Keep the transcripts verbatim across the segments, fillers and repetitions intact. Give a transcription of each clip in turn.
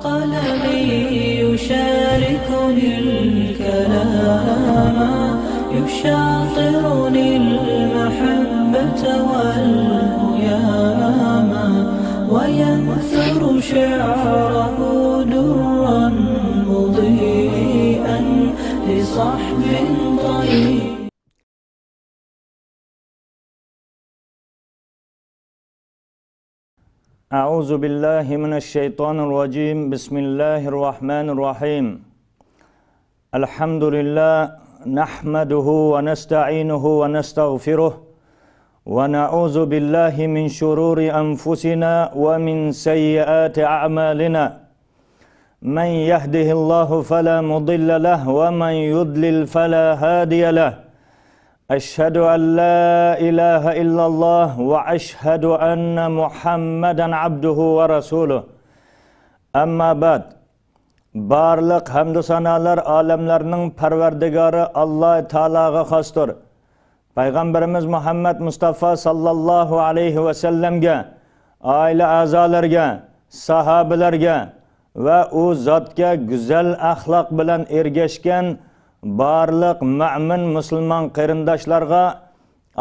قلمي يشاركني الكلام، يشاطرني المحبة والهيام، وينثر شعره درا مضيئا لصحب طيب. أعوذ بالله من الشيطان الرجيم. بسم الله الرحمن الرحيم. الحمد لله، نحمده ونستعينه ونستغفره، ونعوذ بالله من شرور أنفسنا ومن سيئات أعمالنا. من يهده الله فلا مضل له، ومن يضلل فلا هادي له. أشهد أن لا إله إلا الله، وأشهد أن محمدا عبده ورسوله. أما بعد. بارلىق ھەمدۇ سانالار ئالەملەرنىڭ پەرۋەردىگارى ئاللا تائالاغا خاستۇر. پەيغەمبىرىمىز مۇھەممەد مۇستافا ساللاللاھۇ ئەلەيھى ۋەسەللەمگە، ئائىلە ئەزالىرىگە، ساھابىلەرگە ۋە ئۇ زاتكە گۈزەل ئەخلاق بىلەن ئېرگەشكەن بارلىق مۆمىن مۇسۇلمان قېرىنداشلارغا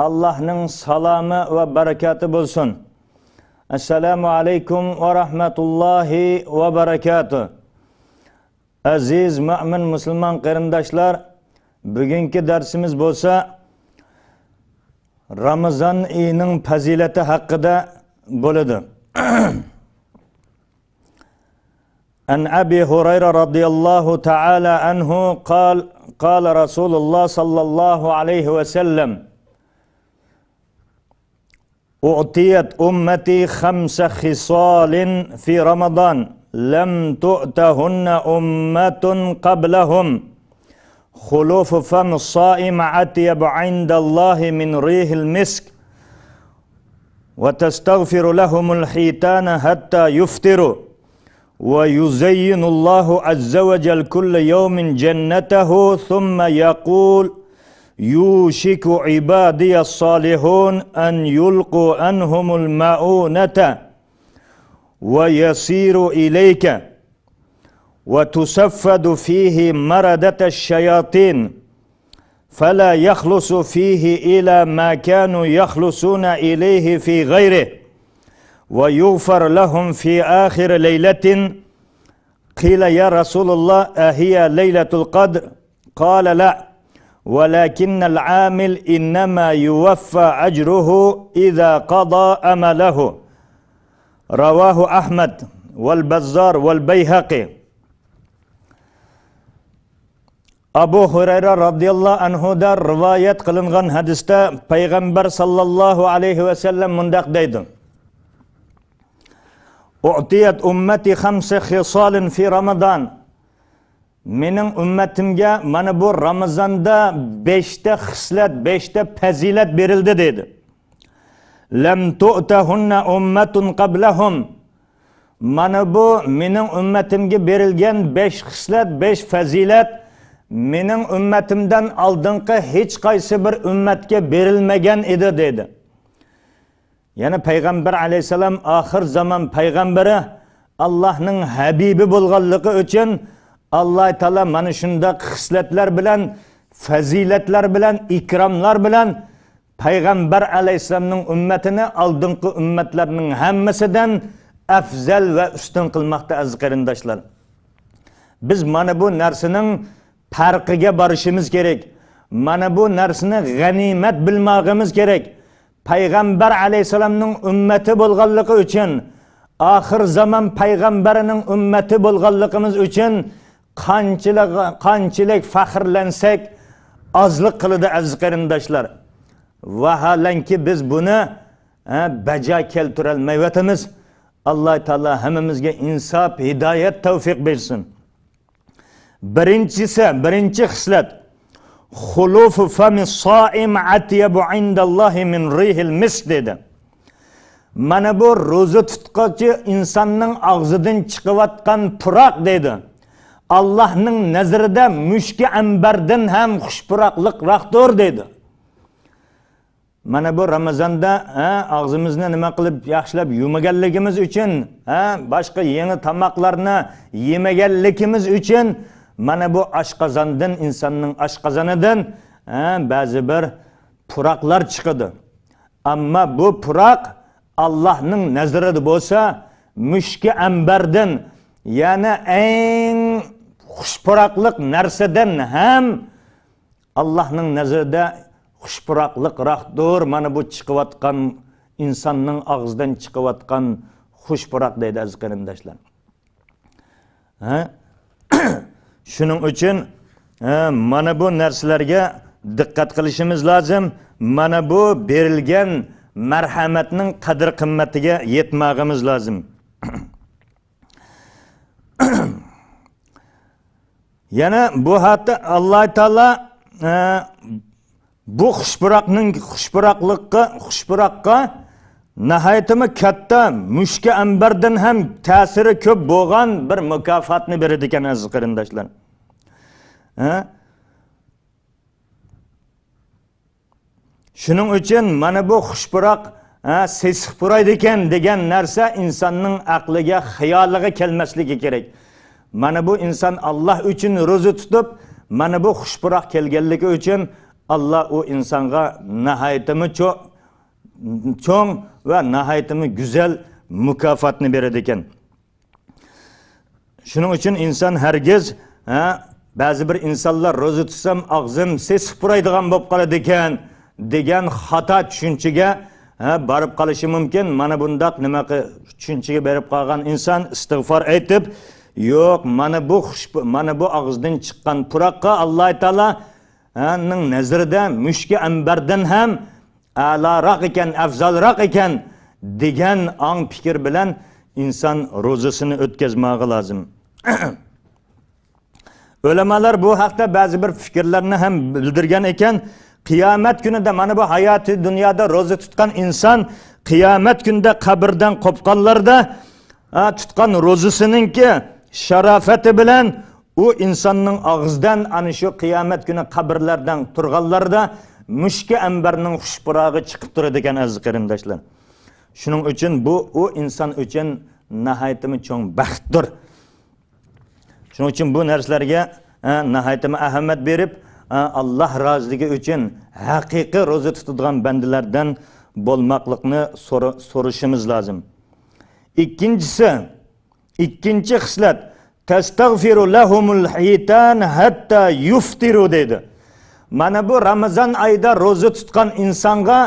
ئاللاھنىڭ سالامى ۋە بەرىكاتى بولسۇن. ئەسسالامۇ ئەلەيكۇم ۋە رەھمەتۇللاھى ۋە بەرىكاتۇھ. ئەزىز مۆمىن مۇسۇلمان قېرىنداشلار، بۈگۈنكى دەرسىمىز بولسا رامىزان ئېيىنىڭ پەزىلىتى ھەققىدە بولىدۇ. عن أبي هريرة رضي الله تعالى عنه قال، قال رسول الله صلى الله عليه وسلم: أعطيت أمتي خمس خصال في رمضان لم تؤتهن أمة قبلهم: خلوف فم الصائم أطيب عند الله من ريح المسك، وتستغفر لهم الحيتان حتى يفطروا، ويزين الله عز وجل كل يوم جنته، ثم يقول: يوشك عبادي الصالحون أن يلقوا عنهم المؤونة ويسيروا إليك، وتصفد فيه مردة الشياطين، فلا يخلص فيه إلى ما كانوا يخلصون إليه في غيره، ويغفر لهم في آخر ليلة. قيل: يا رسول الله، أهي ليلة القدر؟ قال: لا، ولكن العامل إنما يوفى أجره إذا قضى عمله. رواه أحمد والبزار والبيهقي. ئابۇ ھۇرەيرە رازىياللاھۇ ئەنھۇدىن رىۋايەت قىلىنغان ھەدىستە پەيغەمبەر ساللاللاھۇ ئەلەيھى ۋەسەللەم مۇنداق دەيدۇ: أعطيت أمتي خمس خصال في رمضان. مېنىڭ ئۈممىتىمگە مانا بۇ رامىزاندا بەشتە خىسلەت، بەشتە پەزىلەت بېرىلدى، دېدى. لم تؤتهن أمة قبلهم. مانا بۇ مېنىڭ ئۈممىتىمگە بېرىلگەن بەش خىسلەت، بەش پەزىلەت مېنىڭ ئۈممىتىمدىن ئالدىنقى ھېچقايسى بىر ئۈممەتكە بېرىلمىگەن ئىدى، دېدى. يەنى پەيغەمبەر ئەلەيھىسسالام ئاخىر زامان پەيغەمبىرى، ئاللاھنىڭ ھەبىبى بولغانلىقى ئۈچۈن، ئاللا تائالا مانا شۇنداق خىسلەتلەر بىلەن، پەزىلەتلەر بىلەن، ئىكراملار بىلەن پەيغەمبەر ئەلەيھىسسالامنىڭ ئۈممىتىنى ئالدىنقى ئۈممەتلەرنىڭ ھەممىسىدىن ئەفزەل ۋە ئۈستۈن قىلماقتا، ئەزىز قېرىنداشلار. بىز مانا بۇ نەرسىنىڭ پەرقىگە بارىشىمىز كېرەك. مانا بۇ نەرسىنى غەنىيمەت بىلماغىمىز كېرەك. پەيغەمبەر ئەلەيھىسسالامنىڭ ئۈممىتى بولغانلىقى ئۈچۈن، ئاخىر زامان پەيغەمبىرىنىڭ ئۈممىتى بولغانلىقىمىز ئۈچۈن قانچىلىك، قانچىلىك پەخىرلەنسەك، ئازلىق قىلىدۇ، ئەزىز قېرىنداشلار. ۋاھالەنكى، بىز بۇنى، ھە، بەجا كەلتۈرەلمەيۋاتىمىز. ئاللا تائالا ھەممىمىزگە ئىنساپ، ھىدايەت، تەۋفىق بەرسۇن. بىرىنچىسى، بىرىنچى خىسلەت، خۇلۇفۇ فەمىس سائىم ئەتيەبۇ ئىندەللاھى مىن رىھىل مىسك، دېدى. مانا بۇ روزا تۇتقۇچى ئىنساننىڭ ئاغزىدىن چىقىۋاتقان پۇراق، دېدى، ئاللاھنىڭ نەزىرىدە مۈشكى ئەمبەردىن ھەم خۇش پۇراقلىقراقتۇر، دېدى. مانا بۇ رامىزاندا، ھە، ئاغزىمىزنى نېمە قىلىپ ياخشىلاپ يۇمىغانلىكىمىز ئۈچۈن، ھە، باشقا يېڭى تاماقلارنى يېمىگەنلىكىمىز ئۈچۈن، مانا بۇ ئاشقازاندىن، ئىنساننىڭ ئاشقازىنىدىن، ھە، بەزى بىر پۇراقلار چىقىدۇ. ئەمما بۇ پۇراق ئاللاھنىڭ نەزىرىدە بولسا، مۈشكى ئەمبەردىن، يەنى ئەڭ خۇش پۇراقلىق نەرسىدىن ھەم ئاللاھنىڭ نەزىرىدە خۇش پۇراقلىقراقتۇر. مانا بۇ چىقىۋاتقان، ئىنساننىڭ ئاغزىدىن چىقىۋاتقان خۇش پۇراق دەيدۇ، ئەزىز قېرىنداشلار. ھە؟ شۇنىڭ ئۈچۈن، ھە، مانا بۇ نەرسىلەرگە دىققەت قىلىشىمىز لازىم. مانا بۇ بېرىلگەن مەرھەمەتنىڭ قەدىر-قىممىتىگە يەتمەگىمىز لازىم. يەنە بۇ ھەقتە ئاللاھ تائالا، ھە، بۇ خۇش پۇراقنىڭ، خۇش پۇراقلىققا، خۇش پۇراققا ناھايىتىمۇ كاتتا، مۈشكى ئەمبەردىن ھەم تەسىرى كۆپ بولغان بىر مۇكاپاتنى بېرىدىكەن، ئەزىز قېرىنداشلار. ھە؟ شۇنىڭ ئۈچۈن مانا بۇ خۇش پۇراق، ھە، سېسىق پۇرايدىكەن دېگەن نەرسە ئىنساننىڭ ئەقلىگە، خىيالىغا كەلمەسلىكى كېرەك. مانا بۇ ئىنسان ئاللاھ ئۈچۈن روزا تۇتۇپ، مانا بۇ خۇش پۇراق كەلگەنلىكى ئۈچۈن ئاللاھ ئۇ ئىنسانغا ناھايىتىمۇ چو-، چوڭ ۋە ناھايىتىمۇ گۈزەل مۇكاپاتنى بېرىدىكەن. شۇنىڭ ئۈچۈن ئىنسان ھەرگىز، ھە، بەزى بىر ئىنسانلار روزا تۇتسام ئاغزىم سېسىق پۇرايدىغان بولۇپ قالىدىكەن دېگەن خاتا چۈشەنچىگە، ھە، بارىپ قالىشى مۇمكىن. مانا بۇنداق نېمە قى-، چۈشەنچىگە بېرىپ قالغان ئىنسان ئىستىغفار ئېيتىپ، يوق، مانا بۇ خۇشبۇ-، مانا بۇ ئاغزىدىن چىققان پۇراققا ئاللاھ تائالا، ھە، نىڭ نەزىرىدە مۈشكى ئەمبەردىن ھەم ئەلاراق ئىكەن، ئەۋزەلراق ئىكەن دېگەن ئاڭ پىكىر بىلەن ئىنسان روزىسىنى ئۆتكەزمەگە لازىم. ئۆلىمالار بۇ ھەقتە بەزى بىر پىكىرلەرنى ھەم بىلدۈرگەن ئىكەن، قىيامەت كۈنىدە، مانا بۇ ھاياتىي دۇنيادا روزا تۇتقان ئىنسان قىيامەت كۈنىدە قەبرىدىن قوپقانلاردا، ھە، تۇتقان روزىسىنىڭكى شارافىتى بىلەن ئۇ ئىنساننىڭ ئاغزىدىن ئەنە شۇ قىيامەت كۈنى قەبرىلەردىن تۇرغانلاردا مۈشكى ئەمبەرنىڭ خۇش پۇراقى چىقىپ تۇرىدىكەن، ئەزىز قېرىنداشلار. شۇنىڭ ئۈچۈن بۇ ئۇ ئىنسان ئۈچۈن ناھايىتىمۇ چوڭ بەختتۇر. شۇنىڭ ئۈچۈن بۇ نەرسىلەرگە، ئە، ناھايىتىمۇ ئەھمىيەت بېرىپ، ئە، ئاللاھ رازىلىقى ئۈچۈن ھەقىقىي روزا تۇتىدىغان بەندىلەردىن بولماقلىقنى سورا-، سورىشىمىز لازىم. ئىككىنچىسى، ئىككىنچى خىسلەت، تەستەغفىرۇ لەھۇمۇل ھىتان ھەتتا يۇفتىرۇ دەيدۇ. مانا بۇ رامىزان ئايدا روزا تۇتقان ئىنسانغا،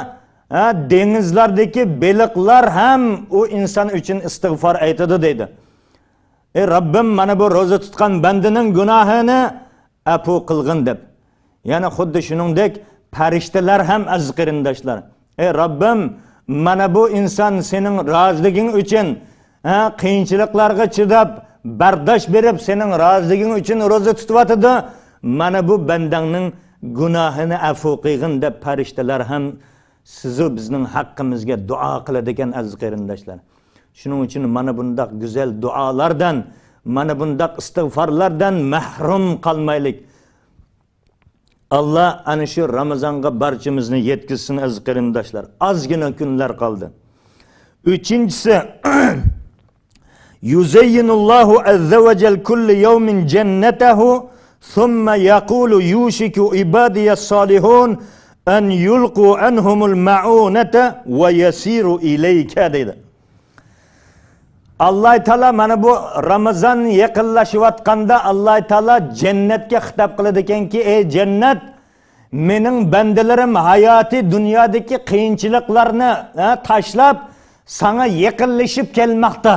ھە، دېڭىزلاردىكى بېلىقلار ھەم ئۇ ئىنسان ئۈچۈن ئىستىغفار ئېيتىدۇ دەيدۇ. ئەي رەببىم، مانا بۇ روزا تۇتقان بەندىنىڭ گۇناھىنى ئەپۇ قىلغىن دەپ. يەنە خۇددى شۇنىڭدەك پەرىشتىلەر ھەم، ئەزىز قېرىنداشلار، ئەي رەببىم، مانا بۇ ئىنسان سېنىڭ رازىلىقىڭ ئۈچۈن، ھە، قىيىنچىلىقلارغا چىداپ، بەرداش بېرىپ، سېنىڭ رازىلىقىڭ ئۈچۈن روزا تۇتۇۋاتىدۇ. مانا بۇ بەندەڭنىڭ گۇناھىنى ئەپۇ قىلغىن دەپ پەرىشتىلەر ھەم سىزۇ بىزنىڭ ھەققىمىزگە دۇئا قىلىدىكەن، ئەزىز قېرىنداشلار. شۇنىڭ ئۈچۈن مانا بۇنداق گۈزەل دۇئالاردىن، مانا بۇنداق ئىستىغفارلاردىن مەھرۇم قالمايلىك. ئاللا ئەنە شۇ رامىزانغا بارچىمىزنى يەتكۈزسۇن، ئەزىز قېرىنداشلار. ئازغىنە كۈنلەر قالدى. ئۈچىنچىسى، يزين الله عز وجل كل يوم جنته ثم يقول يوشك عبادي الصالحون أن يلقوا عنهم المعونة ويسيروا إليك دەيدۇ. ئاللا تائالا مانا بۇ رامىزان يېقىنلىشىۋاتقاندا ئاللا تائالا جەننەتكە خىتاب قىلىدىكەنكى، ئەي جەننەت، مېنىڭ بەندىلىرىم ھاياتىي دۇنيادىكى قىيىنچىلىقلارنى، ھە، تاشلاپ، ساڭا يېقىنلىشىپ كەلمەكتە.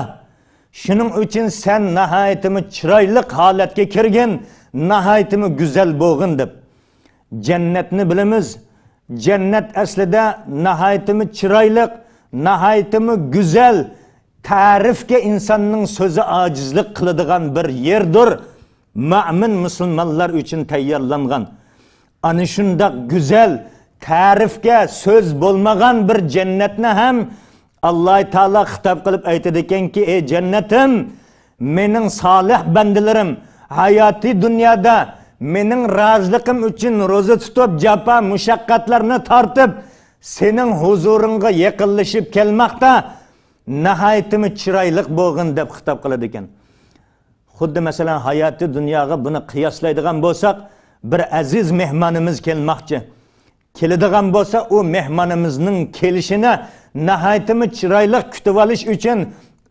شۇنىڭ ئۈچۈن سەن ناھايىتىمۇ چىرايلىق ھالەتكە كىرگىن، ناھايىتىمۇ گۈزەل بولغىن دەپ. جەننەتنى بىلىمىز. جەننەت ئەسلىدە ناھايىتىمۇ چىرايلىق، ناھايىتىمۇ گۈزەل، تەرىپكە ئىنساننىڭ سۆزى ئاجىزلىق قىلىدىغان بىر يەردۇر. مۆمىن مۇسۇلمانلار ئۈچۈن تەييارلانغان. ئەنە شۇنداق گۈزەل، تەرىپكە سۆز بولمىغان بىر جەننەتنى ھەم ئاللا تائالا خىتاب قىلىپ ئېيتىدىكەنكى، ئەي جەننىتىم، مېنىڭ سالىھ بەندىلىرىم ھاياتىي دۇنيادا مېنىڭ رازىلىقىم ئۈچۈن روزا تۇتۇپ، جاپا مۇشەققەتلەرنى تارتىپ، سېنىڭ ھۇزۇرۇڭغا يېقىنلىشىپ كەلمەكتە، ناھايىتىمۇ چىرايلىق بولغىن دەپ خىتاب قىلىدىكەن. خۇددى مەسىلەن، ھاياتىي دۇنياغا بۇنى قىياسلايدىغان بولساق، بىر ئەزىز مېھمانىمىز كەلمەكچى. كېلىدىغان بولسا، ئۇ مېھمانىمىزنىڭ كېلىشىنى ناھايىتىمۇ چىرايلىق كۈتۈۋېلىش ئۈچۈن،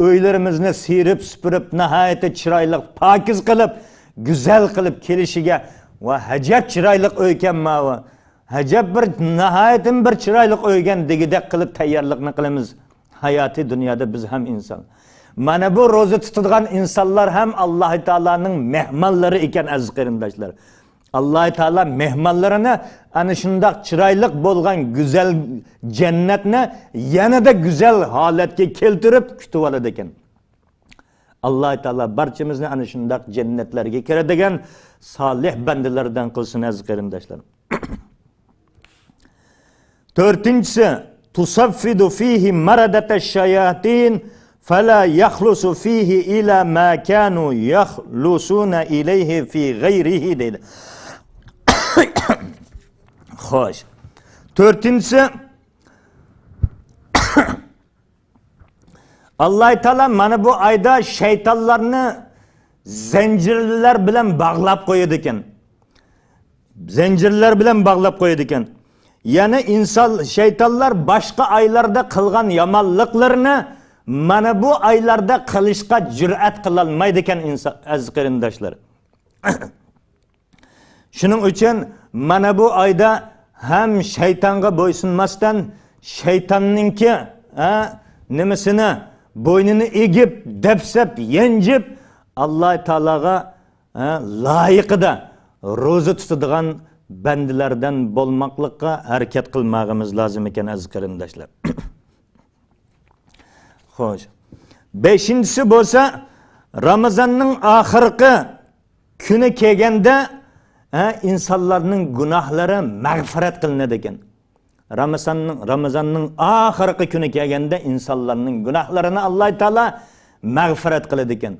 ئۆيلىرىمىزنى سىيرىپ، سۈپۈرۈپ، ناھايىتى چىرايلىق، پاكىز قىلىپ، گۈزەل قىلىپ كېلىشىگە، ۋە ئەجەب چىرايلىق ئۆيكەن ماۋۇ، ئەجەب بىر، ناھايىتىمۇ بىر چىرايلىق ئۆيكەن دېگۈدەك قىلىپ تەييارلىقنى قىلىمىز. ھاياتىي دۇنيادا بىز ھەم ئىنسان. مانا بۇ روزا تۇتىدىغان ئىنسانلار ھەم ئاللاھ تائالانىڭ مېھمانلىرى ئىكەن، ئەزىز قېرىنداشلار. ئاللاھ تائالا مېھمانلىرىنى ئەنە شۇنداق چىرايلىق بولغان گۈزەل جەننەتنى يەنىدە گۈزەل ھالەتكە كەلتۈرۈپ كۈتۈۋالىدىكەن. ئاللاھ تائالا بارچىمىزنى ئەنە شۇنداق جەننەتلەرگە كىرىدىغان سالىھ بەندىلەردىن قىلسۇن، ئەزىز قېرىنداشلار. تۆتىنچىسى، تۇسەففىدۇ فىھى مەرەدەتەش شەياتىن، فەلا يەخلۇسۇ فىھى ئىلا ما كانۇ يەخلۇسۇنە ئىلەيھى فى غەيرىھى دەيدۇ. خوش. تۆتىنچىسى، ئاللاھ تائالا مانا بۇ ئايدا شەيتانلارنى زەنجىرلەر بىلەن باغلاپ قويىدىكەن. زەنجىرلەر بىلەن باغلاپ قويىدىكەن. يەنى ئىنسان، شەيتانلار باشقا ئايلاردا قىلغان يامانلىقلىرىنى مانا بۇ ئايلاردا قىلىشقا جۈرئەت قىلالمايدىكەن ئىنسان، ئەزىز قېرىنداشلار. شۇنىڭ ئۈچۈن مانا بۇ ئايدا ھەم شەيتانغا بويسۇنماستىن، شەيتاننىڭكى، ھە، نېمىسىنى، بوينىنى ئېگىپ، دەپسەپ، يەنجىپ، ئاللاھ تائالاغا، ھە، لايىقىدا روزا تۇتىدىغان بەندىلەردىن بولماقلىققا ھەرىكەت قىلماغىمىز لازىم ئىكەن، ئەزىز قېرىنداشلار. خوش. بەشىنچىسى بولسا، رامىزاننىڭ ئاخىرقى كۈنى كەلگەندە، ھە، ئىنسانلارنىڭ گۇناھلىرى مەغپىرەت قىلىنىدىكەن. رامىزاننىڭ، رامىزاننىڭ ئاخىرقى كۈنى كەلگەندە ئىنسانلارنىڭ گۇناھلىرىنى ئاللاھ تائالا مەغپىرەت قىلىدىكەن.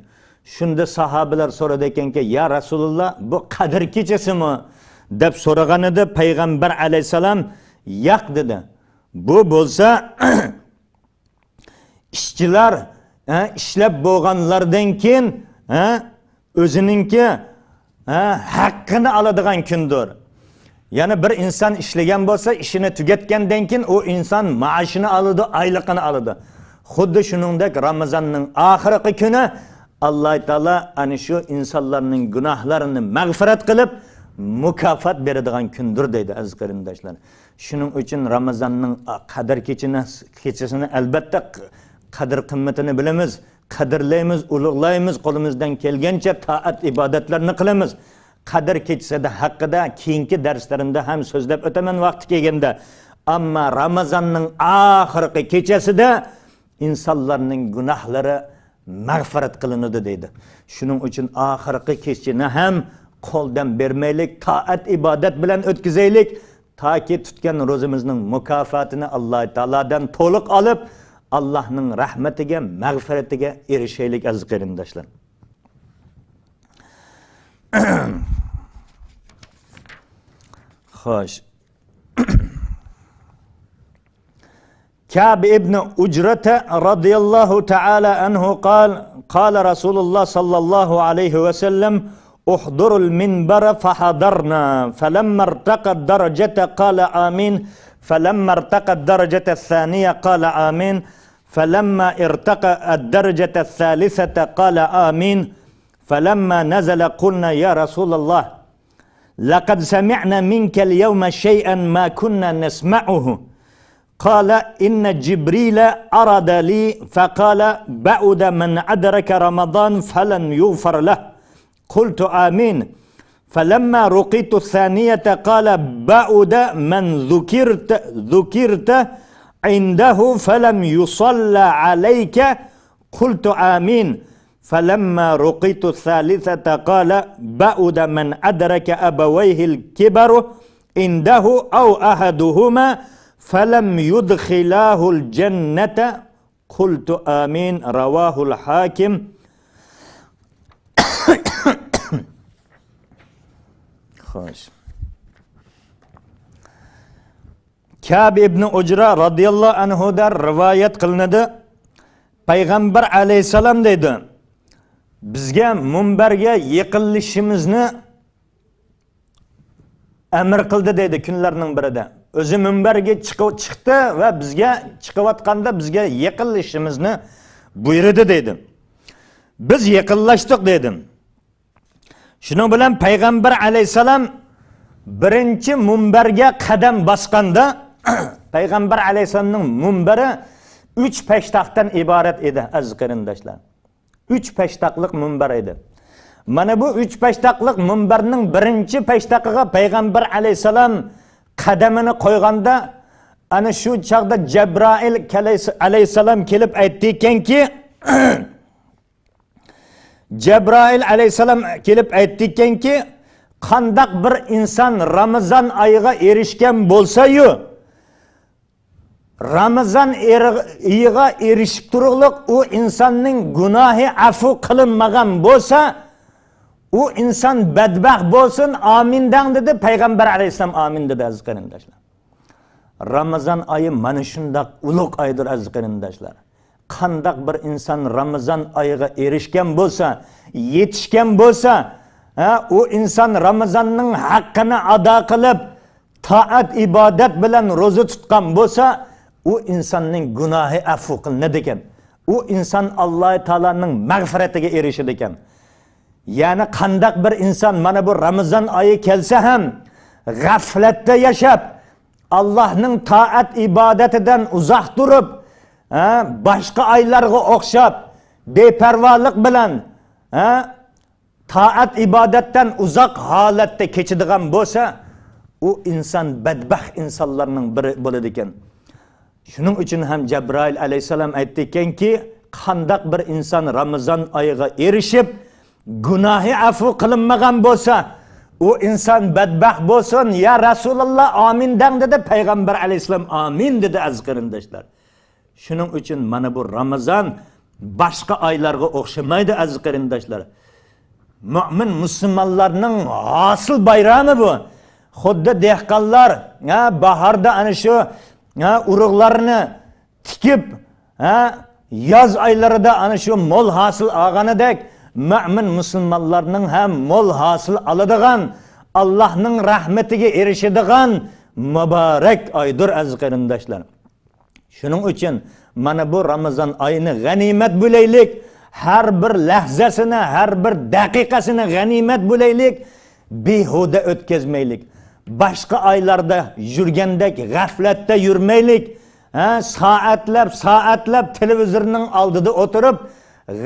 شۇندا ساھابىلەر سورىدىكەنكى، يا رەسۇلۇللاھ، بۇ قەدىر كېچىسىمۇ؟ دەپ سورىغانىدا پەيغەمبەر ئەلەيھىسسالام، ياق، دېدى. بۇ بولسا ئىشچىلار، ھە، ئىشلەپ بولغانلاردىن كېيىن، ھە، ئۆزىنىڭكى، ھە، ھەققىنى ئالىدىغان كۈندۇر. يەنى بىر ئىنسان ئىشلىگەن بولسا، ئىشىنى تۈگەتكەندىن كېيىن ئۇ ئىنسان مائاشىنى ئالىدۇ، ئايلىقىنى ئالىدۇ. خۇددى شۇنىڭدەك رامىزاننىڭ ئاخىرقى كۈنى ئاللاھ تائالا ئەنە شۇ ئىنسانلارنىڭ گۇناھلىرىنى مەغپىرەت قىلىپ، مۇكاپات بېرىدىغان كۈندۇر دەيدۇ، ئەزىز قېرىنداشلار. شۇنىڭ ئۈچۈن رامىزاننىڭ قەدىر كېچىنى، كېچىسىنى ئەلبەتتە قەدىر قىممىتىنى بىلىمىز، قەدىرلەيمىز، ئۇلۇغلايمىز، قولىمىزدىن كەلگەنچە تائەت ئىبادەتلەرنى قىلىمىز. قەدىر كېچىسىدە ھەققىدە كېيىنكى دەرسلىرىمدە ھەم سۆزلەپ ئۆتىمەن ۋاقتى كەلگەندە. ئەمما رامىزاننىڭ ئاخىرقى كېچىسىدە ئىنسانلارنىڭ گۇناھلىرى مەغپىرەت قىلىنىدۇ دەيدۇ. شۇنىڭ ئۈچۈن ئاخىرقى كېچىنى ھەم قولدىن بەرمەيلىك، تائەت ئىبادەت بىلەن ئۆتكۈزەيلىك، تاكى تۇتقان روزىمىزنىڭ مۇكاپاتىنى ئاللاھ تائالادىن تولۇق ئېلىپ، ئاللاھنىڭ رەھمىتىگە، مەغپىرىتىگە ئېرىشەيلىك، ئەزىز قېرىنداشلار. خوش. كعب بن عجرة رضي الله تعالى عنه قال: قال رسول الله صلى الله عليه وسلم: احضروا المنبر. فحضرنا، فلما ارتقى الدرجة قال: آمين. فلما ارتقى الدرجة الثانية قال: آمين. فلما ارتقى الدرجة الثالثة قال: آمين. فلما نزل قلنا: يا رسول الله، لقد سمعنا منك اليوم شيئا ما كنا نسمعه. قال: إن جبريل عرض لي فقال: بعد من أدرك رمضان فلن يغفر له. قلت: آمين. فلما رقيت الثانية قال: بعد من ذكرت، ذكرت عنده فلم يصل عليك. قلت: آمين. فلما رقيت الثالثة قال: بعد من أدرك أبويه الكبر عنده أو أحدهما فلم يدخلاه الجنة. قلت: آمين. رواه الحاكم. خوش. كەب ئىبنى ئۇجرا رازىياللاھۇ ئەنھۇدىن رىۋايەت قىلىنىدۇ. پەيغەمبەر ئەلەيھىسسالام دەيدۇ، بىزگە مۇنبەرگە يېقىنلىشىمىزنى ئەمر قىلدى دەيدۇ كۈنلەرنىڭ بىرىدە. ئۆزى مۇنبەرگە چىقىپ، چىقتى ۋە بىزگە، چىقىۋاتقاندا بىزگە يېقىنلىشىمىزنى بۇيرۇدى دەيدۇ. بىز يېقىنلاشتۇق دەيدۇ. شۇنىڭ بىلەن پەيغەمبەر ئەلەيھىسسالام بىرىنچى مۇنبەرگە قەدەم باسقاندا، پەيغەمبەر ئەلەيھىسسالامنىڭ مۇنبىرى ئۈچ پەشتاقتىن ئىبارەت ئىدى، ئەزىز قېرىنداشلار. ئۈچ پەشتاقلىق مۇنبەر ئىدى. مانا بۇ ئۈچ پەشتاقلىق مۇنبەرنىڭ بىرىنچى پەشتاقىغا پەيغەمبەر ئەلەيھىسسالام قەدىمىنى قويغاندا، ئەنە شۇ چاغدا جەبرائىل ئەلەيھىسسالام كېلىپ ئېيتتىكەنكى، جەبرائىل ئەلەيھىسسالام كېلىپ ئېيتتىكەنكى، قانداق بىر ئىنسان رامىزان ئايىغا ئېرىشكەن بولسا-يۇ، رامىزان ئېرىغ-، ئېيىغا ئېرىشىپ تۇرۇقلۇق ئۇ ئىنساننىڭ گۇناھى ئەفۇ قىلىنمىغان بولسا، ئۇ ئىنسان بەدبەخت بولسۇن، ئامىن دەڭ، دېدى. پەيغەمبەر ئەلەيھىسسالام ئامىن دېدى، ئەزىز قېرىنداشلار. رامىزان ئايى مانا شۇنداق ئۇلۇغ ئايدۇر، ئەزىز قېرىنداشلار. قانداق بىر ئىنسان رامىزان ئايىغا ئېرىشكەن بولسا، يېتىشكەن بولسا، ھە، ئۇ ئىنسان رامىزاننىڭ ھەققىنى ئادا قىلىپ، تائەت ئىبادەت بىلەن روزا تۇتقان بولسا، ئۇ ئىنساننىڭ گۇناھى ئەفۇ قىلىنىدىكەن. ئۇ ئىنسان ئاللاھ تائالانىڭ مەغپىرىتىگە ئېرىشىدىكەن. يەنى قانداق بىر ئىنسان مانا بۇ رامىزان ئايى كەلسە ھەم غەفلەتتە ياشاپ، ئاللاھنىڭ تائەت ئىبادىتىدىن ئۇزاق تۇرۇپ، ھە، باشقا ئايلارغا ئوخشاپ بىپەرۋالىق بىلەن، ھە، تائەت ئىبادەتتىن ئۇزاق ھالەتتە كېچىدىغان بولسا، ئۇ ئىنسان بەدبەخت ئىنسانلارنىڭ بىرى بولىدىكەن. شۇنىڭ ئۈچۈن ھەم جەبرائىل ئەلەيھىسسالام ئېيتتىكەنكى، قانداق بىر ئىنسان رامىزان ئايىغا ئېرىشىپ، گۇناھى ئەفۇ قىلىنمىغان بولسا، ئۇ ئىنسان بەدبەخت بولسۇن، يا رەسۇلاللا، ئامىن دەڭ، دېدى. پەيغەمبەر ئەلەيھىسسالام ئامىن دېدى، ئەزىز قېرىنداشلار. شۇنىڭ ئۈچۈن مانا بۇ رامىزان باشقا ئايلارغا ئوخشىمايدۇ، ئەزىز قېرىنداشلار. مۆمىن مۇسۇلمانلارنىڭ ھاسىل بايرامى بۇ. خۇددى دېھقانلار، ھە، باھاردا ئەنە شۇ، ھە، ئۇرۇغلارنى تىكىپ، ھە، ياز ئايلىرىدا ئەنە شۇ مول ھاسىل ئالغىنىدەك، مۆمىن مۇسۇلمانلارنىڭ ھەم مول ھاسىل ئالىدىغان، ئاللاھنىڭ رەھمىتىگە ئېرىشىدىغان مۇبارەك ئايدۇر، ئەزىز قېرىنداشلار. شۇنىڭ ئۈچۈن مانا بۇ رامىزان ئايىنى غەنىيمەت بىلەيلىك، ھەر بىر لەھزەسىنى، ھەر بىر دەقىقىسىنى غەنىيمەت بىلەيلىك، بىھۇدە ئۆتكۈزمەيلىك. باشقا ئايلاردا يۈرگەندەك غەپلەتتە يۈرمەيلىك. ھە، سائەتلەپ، سائەتلەپ تېلېۋىزورنىڭ ئالدىدا ئولتۇرۇپ،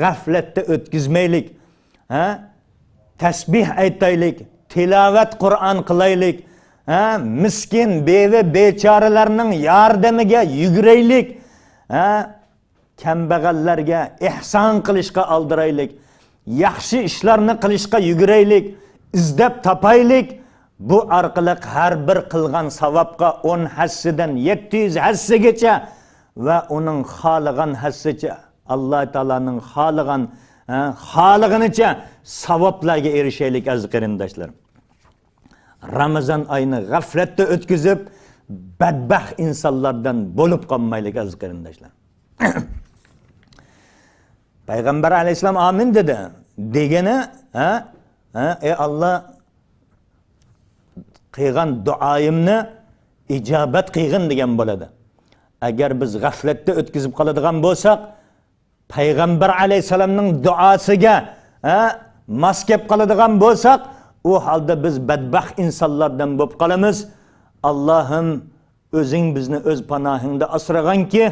غەپلەتتە ئۆتكۈزمەيلىك. ھە، تەسبىھ ئېيتايلىك، تىلاۋەت قۇرئان قىلايلىك. ھە، مىسكىن، بىۋە، بىچارىلەرنىڭ ياردىمىگە يۈگۈرەيلىك. ھە، كەمبەغەللەرگە ئېھسان قىلىشقا ئالدىرايلىك، ياخشى ئىشلارنى قىلىشقا يۈگۈرەيلىك، ئىزدەپ تاپايلىك. بۇ ئارقىلىق ھەر بىر قىلغان ساۋابقا ئون ھەسسىدىن يەتتە يۈز ھەسسىگىچە ۋە ئۇنىڭ خالىغان ھەسسىچە، ئاللاھ تائالانىڭ خالىغان، ھە، خالىغىنىچە ساۋابلارغا ئېرىشەيلىك، ئەزىز قېرىنداشلار. رامىزان ئايىنى غەپلەتتە ئۆتكۈزۈپ، بەدبەخت ئىنسانلاردىن بولۇپ قالمايلىك، ئەزىز قېرىنداشلار. پەيغەمبەر ئەلەيھىسسالام ئامىن دېدى. دېگىنى، ھە، ھە، ئەي ئاللاھ، قىلغان دۇئايىمنى ئىجابەت قىلغىن دېگەن بولىدۇ. ئەگەر بىز غەپلەتتە ئۆتكۈزۈپ قالىدىغان بولساق، پەيغەمبەر ئەلەيھىسسالامنىڭ دۇئاسىغا، ھە، ماس كەپ قالىدىغان بولساق، ئۇ ھالدا بىز بەدبەخت ئىنسانلاردىن بولۇپ قالىمىز. ئاللاھىم، ئۆزۈڭ بىزنى ئۆز پاناھىڭدا ئاسرىغىنكى،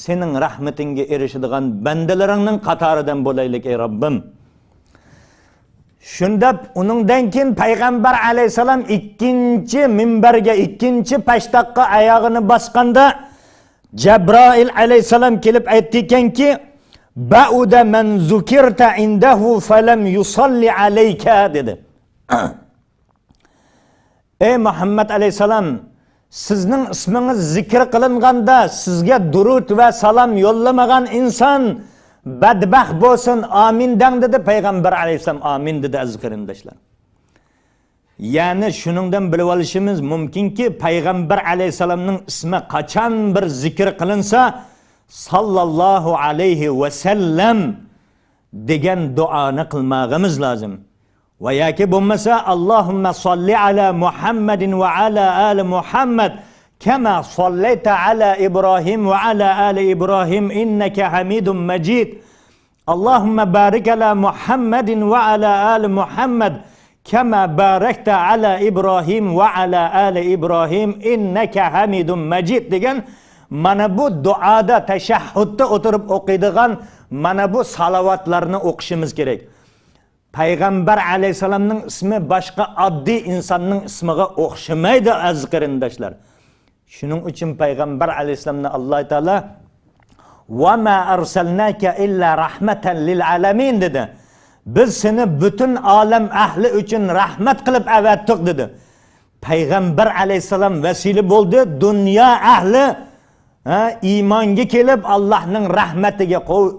سېنىڭ رەھمىتىڭگە ئېرىشىدىغان بەندىلىرىڭنىڭ قاتارىدىن بولايلىك، ئەي رەببىم. شۇنداپ، ئۇنىڭدىن كېيىن پەيغەمبەر ئەلەيھىسسالام ئىككىنچى مىنبەرگە، ئىككىنچى پەشتاققا ئاياغىنى باسقاندا، جەبرائىل ئەلەيھىسسالام كېلىپ ئېيتتىكەنكى، بەئۇدە مەن زۇكىرتە ئىندەھۇ فەلەم يۇساللى ئەلەيكە، دېدى. ئەي مۇھەممەد ئەلەيھىسسالام، سىزنىڭ ئىسمىڭىز زىكىر قىلىنغاندا سىزگە دۇرۇت ۋە سالام يوللىمىغان ئىنسان بەدبەخت بولسۇن، ئامىن دەڭ، دېدى. پەيغەمبەر ئەلەيھىسسالام ئامىن دېدى، ئەزىز قېرىنداشلار. يەنى شۇنىڭدىن بىلىۋالىشىمىز مۇمكىنكى، پەيغەمبەر ئەلەيھىسسالامنىڭ ئىسمى قاچان بىر زىكىر قىلىنسا، ساللاللاھۇ ئەلەيھى ۋەسەللەم دېگەن دۇئانى قىلماغىمىز لازىم. ۋە ياكى بولمىسا، اللهم صل على محمد وعلى آل محمد كما صليت على إبراهيم وعلى آل إبراهيم إنك حميد مجيد. اللهم بارك على محمد وعلى آل محمد كما باركت على إبراهيم وعلى آل إبراهيم إنك حميد مجيد دېگەن مانا بۇ دۇئادا، تەشەھھۇدتا ئولتۇرۇپ ئوقۇيدىغان مانا بۇ سالاۋاتلارنى ئوقۇشىمىز كېرەك. پەيغەمبەر ئەلەيھىسسالامنىڭ ئىسمى باشقا ئاددىي ئىنساننىڭ ئىسمىغا ئوخشىمايدۇ، ئەزىز قېرىنداشلار. شۇنىڭ ئۈچۈن پەيغەمبەر ئەلەيھىسسالامنى ئاللاھ تائالا «وما أرسلناك إلا رحمة للعالمين» دېدى. بىز سېنى پۈتۈن ئالەم ئەھلى ئۈچۈن رەھمەت قىلىپ ئەۋەتتۇق دېدى. پەيغەمبەر ئەلەيھىسسالام ۋەسىلە بولدى، دۇنيا ئەھلى، ھە، ئىمانغا كېلىپ، ئاللاھنىڭ رەھمىتىگە قو-،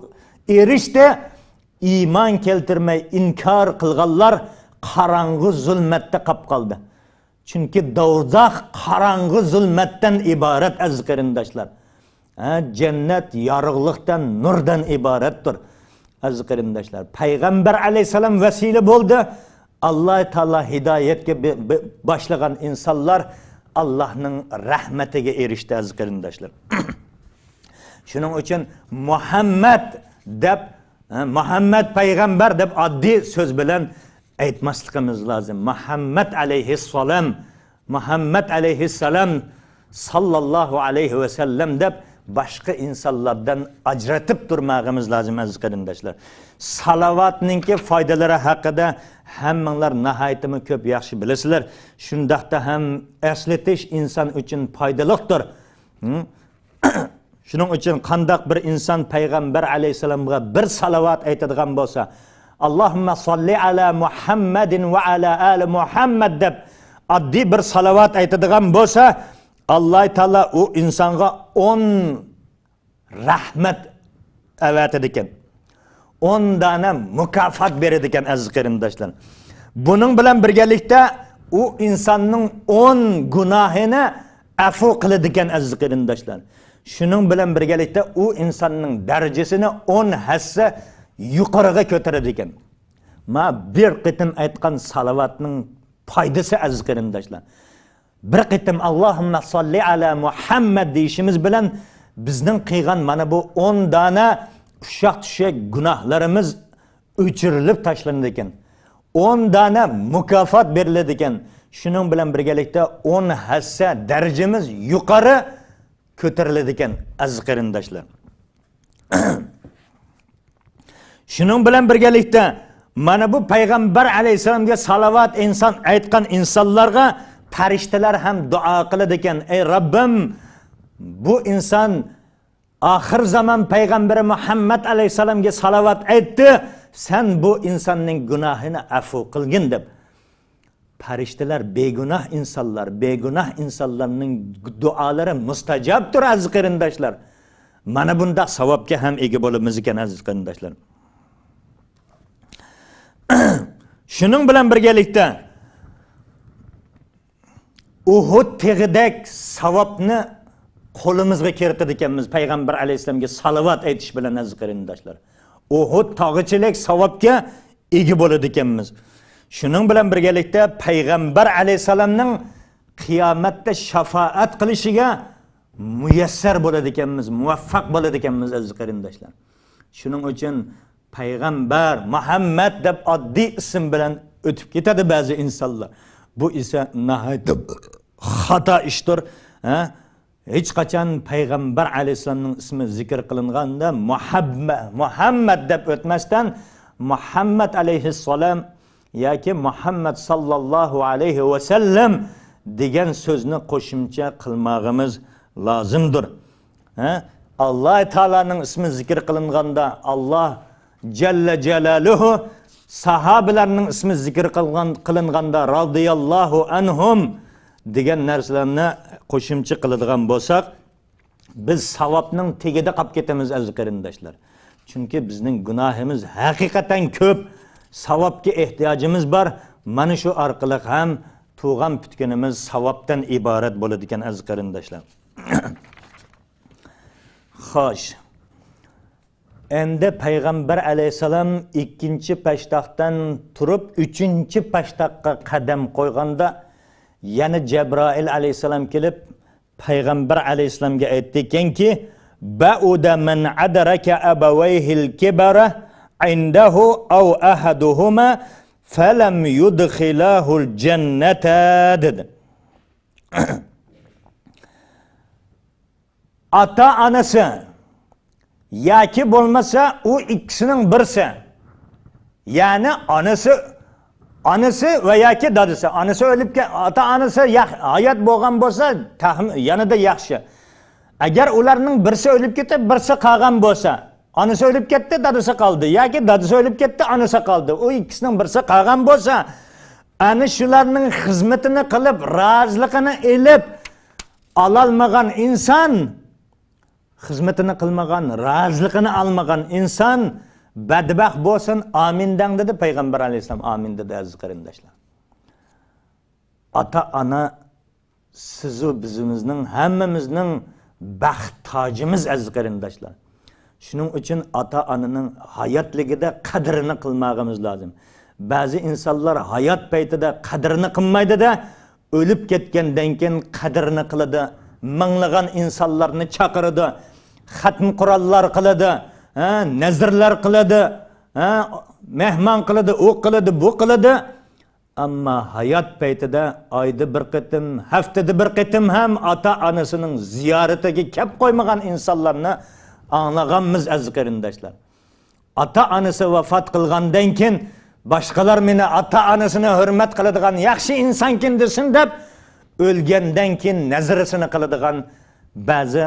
ئېرىشتى. ئىمان كەلتۈرمەي ئىنكار قىلغانلار قاراڭغۇ زۇلمەتتە قاپ قالدى. چۈنكى دوزاخ قاراڭغۇ زۇلمەتتىن ئىبارەت، ئەزىز قېرىنداشلار. ھە، جەننەت يارۇقلۇقتىن، نۇردىن ئىبارەتتۇر، ئەزىز قېرىنداشلار. پەيغەمبەر ئەلەيھىسسالام ۋەسىلە بولدى. ئاللاھ تائالا ھىدايەتكە بى-، بى-، باشلىغان ئىنسانلار ئاللاھنىڭ رەھمىتىگە ئېرىشتى، ئەزىز قېرىنداشلار. شۇنىڭ ئۈچۈن مۇھەممەد دەپ، ھە، مۇھەممەد پەيغەمبەر دەپ ئاددىي سۆز بىلەن ئېيتماسلىقىمىز لازىم. مۇھەممەد ئەلەيھىسسالام، مۇھەممەد ئەلەيھىسسالام ساللاللاھۇ ئەلەيھى ۋەسەللەم دەپ باشقا ئىنسانلاردىن ئاجرىتىپ تۇرماغىمىز لازىم، ئەزىز قېرىنداشلار. سالاۋاتنىڭكى پايدىلىرى ھەققىدە ھەممىڭلار ناھايىتىمۇ كۆپ ياخشى بىلىسىلەر. شۇنداقتا ھەم ئەسلىتىش ئىنسان ئۈچۈن پايدىلىقتۇر. ھە؟ شۇنىڭ ئۈچۈن قانداق بىر ئىنسان پەيغەمبەر ئەلەيھىسسالامغا بىر سالاۋات ئېيتىدىغان بولسا، «اللهم صل على محمد وعلى آل محمد» دەپ ئاددىي بىر سالاۋات ئېيتىدىغان بولسا، ئاللاھ تائالا ئۇ ئىنسانغا ئون رەھمەت ئەۋەتىدىكەن. ئون دانە مۇكاپات بېرىدىكەن، ئەزىز قېرىنداشلار. بۇنىڭ بىلەن بىرگەلىكتە، ئۇ ئىنساننىڭ ئون گۇناھىنى ئەپۇ قىلىدىكەن، ئەزىز قېرىنداشلار. شۇنىڭ بىلەن بىرگەلىكتە، ئۇ ئىنساننىڭ دەرىجىسىنى ئون ھەسسە يۇقىرىغا كۆتۈرىدىكەن. ما بىر قېتىم ئېيتقان سالاۋاتنىڭ پايدىسى، ئەزىز قېرىنداشلار. بىر قېتىم «اللهم صل على محمد» دېيىشىمىز بىلەن بىزنىڭ قىلغان مانا بۇ ئون دانە ئۇششاق-چۈششەك گۇناھلىرىمىز ئۆچۈرۈلۈپ تاشلىنىدىكەن. ئون دانە مۇكاپات بېرىلىدىكەن. شۇنىڭ بىلەن بىرگەلىكتە ئون ھەسسە دەرىجىمىز يۇقىرى كۆتۈرۈلىدىكەن، ئەزىز قېرىنداشلار. شۇنىڭ بىلەن بىرگەلىكتە، مانا بۇ پەيغەمبەر ئەلەيھىسسالامغا سالاۋات ئىنسان ئېيتقان ئىنسانلارغا پەرىشتىلەر ھەم دۇئا قىلىدىكەن: «ئەي رەببىم، بۇ ئىنسان ئاخىر زامان پەيغەمبىرى مۇھەممەد ئەلەيھىسسالامغا سالاۋات ئېيتتى، سەن بۇ ئىنساننىڭ گۇناھىنى ئەپۇ قىلغىن» دەپ. پەرىشتىلەر بىگۇناھ ئىنسانلار، بىگۇناھ ئىنسانلارنىڭ دۇئالىرى مۇستەجابتۇر، ئەزىز قېرىنداشلار. مانا بۇنداق ساۋابقا ھەم ئىگە بولىمىز ئىكەن، ئەزىز قېرىنداشلار. شۇنىڭ بىلەن بىرگەلىكتە، ئۇھۇد تېغىدەك ساۋابنى قولىمىزغا كىرىتىدىكەنمىز، پەيغەمبەر ئەلەيھىسسالامغا سالاۋات ئېيتىش بىلەن، ئەزىز قېرىنداشلار. ئۇھۇد تاغىچىلىك ساۋابقا ئىگە بولىدىكەنمىز. شۇنىڭ بىلەن بىرگەلىكتە، پەيغەمبەر ئەلەيھىسسالامنىڭ قىيامەتتە شاپائەت قىلىشىگە مۇيەسسەر بولىدىكەنمىز، مۇۋەپپەق بولىدىكەنمىز، ئەزىز قېرىنداشلار. شۇنىڭ ئۈچۈن پەيغەمبەر مۇھەممەد دەپ ئاددىي ئىسىم بىلەن ئۆتۈپ كېتىدۇ بەزى ئىنسانلار. بۇ ئىسە ناھايىتى خاتا ئىشتۇر. ھە؟ ھېچقاچان پەيغەمبەر ئەلەيھىسسالامنىڭ ئىسمى زىكىر قىلىنغاندا مۇھەبمە-، مۇھەممەد دەپ ئۆتمەستىن، مۇھەممەد ئەلەيھىسسالام ياكى مۇھەممەد ساللاللاھۇ ئەلەيھى ۋەسەللەم دېگەن سۆزنى قوشۇمچە قىلماغىمىز لازىمدۇر. ھە؟ ئاللاھ تائالانىڭ ئىسمى زىكىر قىلىنغاندا، ئاللاھ جەللە جالالۇھۇ، ساھابىلەرنىڭ ئىسمى زىكىر قىلغان، قىلىنغاندا، رازىياللاھۇ ئەنھۇم دېگەن نەرسىلەرنى قوشۇمچە قىلىدىغان بولساق، بىز ساۋابنىڭ تېگىدە قاپ كېتىمىز، ئەزىز قېرىنداشلار. چۈنكى بىزنىڭ گۇناھىمىز ھەقىقەتەن كۆپ، ساۋابقا ئېھتىياجىمىز بار. مانا شۇ ئارقىلىق ھەم تۇغان پۈتكىنىمىز ساۋابتىن ئىبارەت بولىدىكەن، ئەزىز قېرىنداشلار. خوش. ئەمدى پەيغەمبەر ئەلەيھىسسالام ئىككىنچى پەشتاقتىن تۇرۇپ، ئۈچىنچى پەشتاققا قەدەم قويغاندا، يەنە جەبرائىل ئەلەيھىسسالام كېلىپ، پەيغەمبەر ئەلەيھىسسالامغا ئېيتتىكەنكى، بەئۇدە مەن ئەدرەكە ئەبەۋەيھىل كىبەرە ئىندەھۇ ئەۋ ئەھەدۇھۇما فەلەم يۇدخىلاھۇل جەننەتە، دېدى. ئاتا-ئانىسى ياكى بولمىسا ئۇ ئىككىسىنىڭ بىرسى، يەنى ئانىسى، ئانىسى ۋە ياكى دادىسى، ئانىسى ئۆلۈپ كە-، ئاتا-ئانىسى يا-، ھايات بولغان بولسا، تەخم-، يەنىدە ياخشى. ئەگەر ئۇلارنىڭ بىرسى ئۆلۈپ كېتىپ، بىرسى قالغان بولسا، ئانىسى ئۆلۈپ كەتتى، دادىسى قالدى ياكى دادىسى ئۆلۈپ كەتتى، ئانىسى قالدى، ئۇ ئىككىسىنىڭ بىرسى قالغان بولسا، ئەنە شۇلارنىڭ خىزمىتىنى قىلىپ، رازىلىقىنى ئېلىپ، ئالالمىغان ئىنسان، خىزمىتىنى قىلمىغان، رازىلىقىنى ئالمىغان ئىنسان بەدبەخت بولسۇن، ئامىن دەڭ، دېدى پەيغەمبەر ئەلەيھىسسالام. ئامىن دېدى، ئەزىز قېرىنداشلار. ئاتا-ئانا سىزۇ بىزىمىزنىڭ، ھەممىمىزنىڭ بەخت تاجىمىز، ئەزىز قېرىنداشلار. شۇنىڭ ئۈچۈن ئاتا-ئانىنىڭ ھاياتلىقىدا قەدرىنى قىلماغىمىز لازىم. بەزى ئىنسانلار ھايات پەيتىدە قەدرىنى قىلمايدۇ-دە، ئۆلۈپ كەتكەندىن كېيىن قەدرىنى قىلىدۇ. مىڭلىغان ئىنسانلارنى چاقىرىدۇ. خەتم قۇرئانلار قىلىدۇ. ھە، نەزىرلەر قىلىدۇ. ھە، مېھمان قىلىدۇ، ئۇ قىلىدۇ، بۇ قىلىدۇ. ئەمما ھايات پەيتىدە ئايدا بىر قېتىم، ھەپتىدە بىر قېتىم ھەم ئاتا-ئانىسىنىڭ زىيارىتىگە كەپ قويمىغان ئىنسانلارنى ئاڭلىغانمىز، ئەزىز قېرىنداشلار. ئاتا-ئانىسى ۋاپات قىلغاندىن كېيىن، باشقىلار مېنى ئاتا-ئانىسىنى ھۆرمەت قىلىدىغان ياخشى ئىنسانكەن دېسۇن دەپ، ئۆلگەندىن كېيىن نەزىرىسىنى قىلىدىغان بەزى،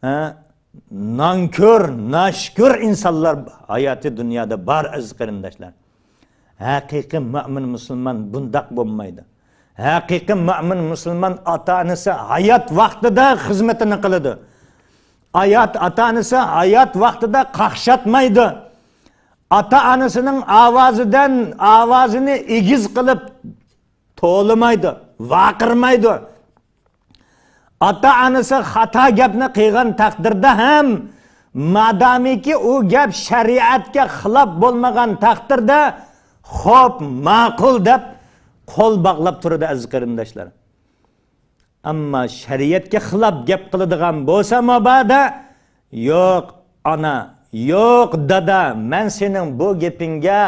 ھە، نانكۆر، ناشۈكۈر ئىنسانلار ھاياتىي دۇنيادا بار، ئەزىز قېرىنداشلار. ھەقىقىي مۆمىن مۇسۇلمان بۇنداق بولمايدۇ. ھەقىقىي مۆمىن مۇسۇلمان ئاتا-ئانىسى ھايات ۋاقتىدا خىزمىتىنى قىلىدۇ. ھايات، ئاتا-ئانىسى ھايات ۋاقتىدا قاقشاتمايدۇ. ئاتا-ئانىسىنىڭ ئاۋازىدىن، ئاۋازىنى ئېگىز قىلىپ توۋلىمايدۇ، ۋارقىرىمايدۇ. ئاتا-ئانىسى خاتا گەپنى قىلغان تەقدىردە ھەم، مادامىكى ئۇ گەپ شەرىئەتكە خىلاپ بولمىغان تەقدىردە، خوپ، ماقۇل دەپ قول باغلاپ تۇرىدۇ، ئەزىز قېرىنداشلار. ئەمما شەرىئەتكە خىلاپ گەپ قىلىدىغان بولسا مۇبادا، يوق، ئانا، يوق، دادا، مەن سېنىڭ بۇ گېپىڭگە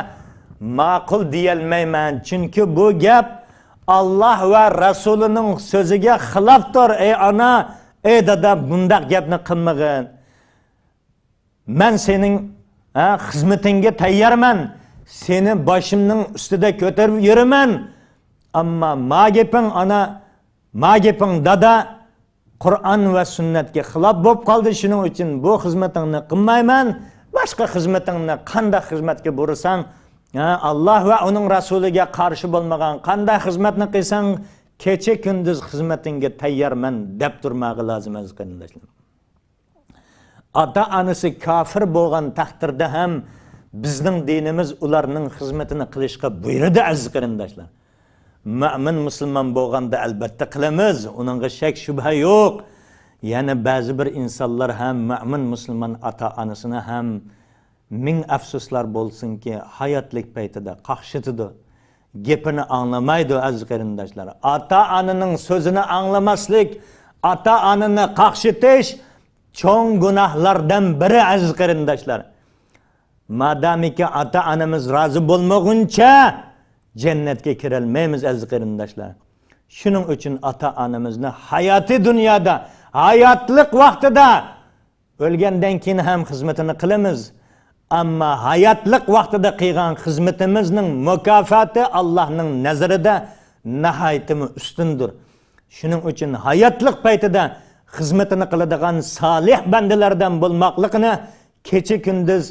ماقۇل دېيەلمەيمەن، چۈنكى بۇ گەپ ئاللاھ ۋە رەسۇلىنىڭ سۆزىگە خىلاپتۇر. ئەي ئانا، ئەي دادا، بۇنداق گەپنى قىلمىغىن. مەن سېنىڭ، ھە، خىزمىتىڭگە تەييارمەن، سېنى باشىمنىڭ ئۈستىدە كۆتۈرۈپ يۈرىمەن. ئەمما ما گېپىڭ ئانا، ما گېپىڭ دادا، قۇرئان ۋە سۈننەتكە خىلاپ بولۇپ قالدى، شۇنىڭ ئۈچۈن بۇ خىزمىتىڭنى قىلمايمەن. باشقا خىزمىتىڭنى، قانداق خىزمەتكە بۇرىساڭ، ھە، ئاللاھ ۋە ئۇنىڭ رەسۇلىگە قارشى بولمىغان قانداق خىزمەتنى قىلساڭ، كېچە-كۈندۈز خىزمىتىڭگە تەييارمەن دەپ تۇرماقى لازىم، ئەزىز قېرىنداشلار. ئاتا-ئانىسى كاپىر بولغان تەقدىردە ھەم بىزنىڭ دىنىمىز ئۇلارنىڭ خىزمىتىنى قىلىشقا بۇيرۇدى، ئەزىز قېرىنداشلار. مۆمىن مۇسۇلمان بولغاندا ئەلبەتتە قىلىمىز، ئۇنىڭغا شەك-شۈبھە يوق. يەنە بەزى بىر ئىنسانلار ھەم مۆمىن مۇسۇلمان ئاتا-ئانىسىنى ھەم مىڭ ئەپسۇسلار بولسۇنكى، ھاياتلىق پەيتىدە قاقشىتىدۇ، گېپىنى ئاڭلىمايدۇ، ئەزىز قېرىنداشلار. ئاتا-ئانىنىڭ سۆزىنى ئاڭلىماسلىق، ئاتا-ئانىنى قاقشىتىش چوڭ گۇناھلاردىن بىرى، ئەزىز قېرىنداشلار. مادامىكى ئاتا-ئانىمىز رازى بولمىغۇنچە جەننەتكە كىرەلمەيمىز، ئەزىز قېرىنداشلار. شۇنىڭ ئۈچۈن ئاتا-ئانىمىزنى ھاياتىي دۇنيادا، ھاياتلىق ۋاقتىدا، ئۆلگەندىن كېيىن ھەم خىزمىتىنى قىلىمىز. ئەمما ھاياتلىق ۋاقتىدا قىلغان خىزمىتىمىزنىڭ مۇكاپاتى ئاللاھنىڭ نەزىرىدە ناھايىتىمۇ ئۈستۈندۇر. شۇنىڭ ئۈچۈن ھاياتلىق پەيتىدە خىزمىتىنى قىلىدىغان سالىھ بەندىلەردىن بولماقلىقىنى كېچە-كۈندۈز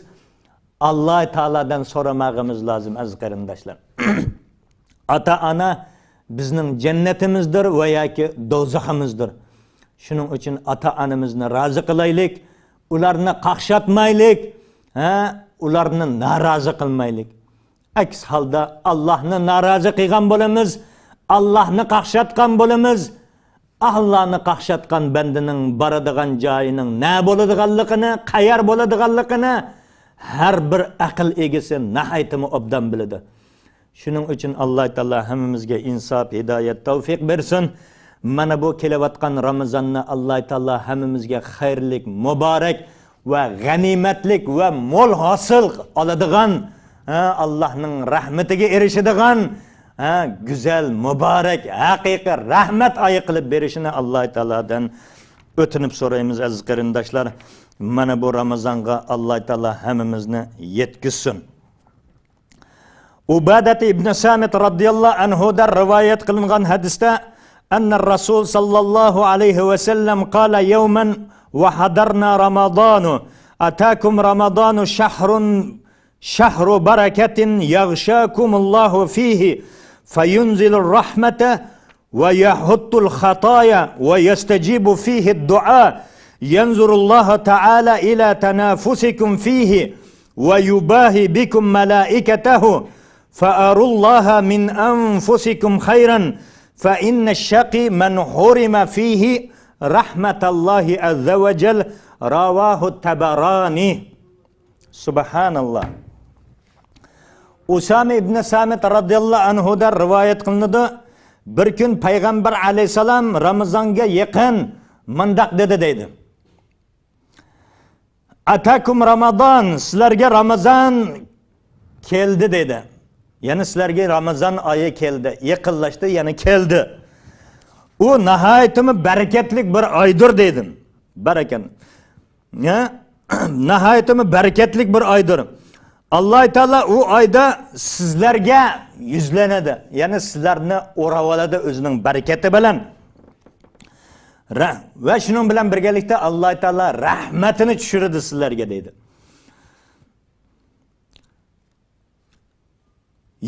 ئاللاھ تائالادىن سورىماغىمىز لازىم، ئەزىز قېرىنداشلار. ئاتا-ئانا بىزنىڭ جەننىتىمىزدۇر ۋە ياكى دوزىخىمىزدۇر. شۇنىڭ ئۈچۈن ئاتا-ئانىمىزنى رازى قىلايلىك، ئۇلارنى قاقشاتمايلىك، ھە، ئۇلارنى نارازى قىلمايلىك. ئەكس ھالدا ئاللاھنى نارازى قىلغان بولىمىز، ئاللاھنى قاقشاتقان بولىمىز. ئاللاھنى قاقشاتقان بەندىنىڭ بارىدىغان جايىنىڭ نە بولىدىغانلىقىنى، قەيەر بولىدىغانلىقىنى ھەر بىر ئەقىل ئىگىسى ناھايىتىمۇ ئوبدان بىلىدۇ. شۇنىڭ ئۈچۈن ئاللاھ تائالا ھەممىمىزگە ئىنساپ، ھىدايەت، تەۋفىق بەرسۇن. مانا بۇ كېلىۋاتقان رامىزاننى ئاللاھ تائالا ھەممىمىزگە خەيرلىك، مۇبارەك ۋە غەنىيمەتلىك ۋە مول ھاسىل ئالىدىغان، ھە، ئاللاھنىڭ رەھمىتىگە ئېرىشىدىغان، ھە، گۈزەل، مۇبارەك، ھەقىقىي رەھمەت ئايى قىلىپ بېرىشىنى ئاللاھ تائالادىن ئۆتۈنۈپ سورايمىز، ئەزىز قېرىنداشلار. مانا بۇ رامىزانغا ئاللاھ تائالا ھەممىمىزنى يەتكۈزسۇن. ئۇبادەت ئىبنى سامىت رازىياللاھۇ ئەنھۇدىن رىۋايەت قىلىنغان ھەدىستە، أن الرسول صلى الله عليه وسلم قال يوما وحضرنا رمضان، أتاكم رمضان شهر، شهر بركة يغشاكم الله فيه فينزل الرحمة ويحط الخطايا ويستجيب فيه الدعاء، ينظر الله تعالى إلى تنافسكم فيه ويباهي بكم ملائكته، فأروا الله من أنفسكم خيرا، فإن الشقي من حرم فيه رحمة الله عز وجل. رواه الطبراني. سبحان الله. ئۇسامە ئىبنى سامىت رازىياللاھۇ ئەنھۇدىن رىۋايەت قىلىنىدۇ. بىر كۈن پەيغەمبەر ئەلەيھىسسالام رامىزانغا يېقىن مۇنداق دېدى دەيدۇ. ئاتاكۇم رامازان، سىلەرگە رامىزان كەلدى دەيدۇ. يەنى سىلەرگە رامىزان ئايى كەلدى، يېقىنلاشتى، يەنى كەلدى. ئۇ ناھايىتىمۇ بەرىكەتلىك بىر ئايدۇر دەيدۇ. بارىكەن. يا، ناھايىتىمۇ بەرىكەتلىك بىر ئايدۇر. ئاللاھ تائالا ئۇ ئايدا سىزلەرگە يۈزلىنىدۇ. يەنى سىلەرنى ئوراپ ئالىدۇ ئۆزىنىڭ بەرىكىتى بىلەن. رە-، ۋە شۇنىڭ بىلەن بىرگىلىكتە ئاللاھ تائالا رەھمىتىنى چۈشۈرىدۇ سىلەرگە دەيدۇ.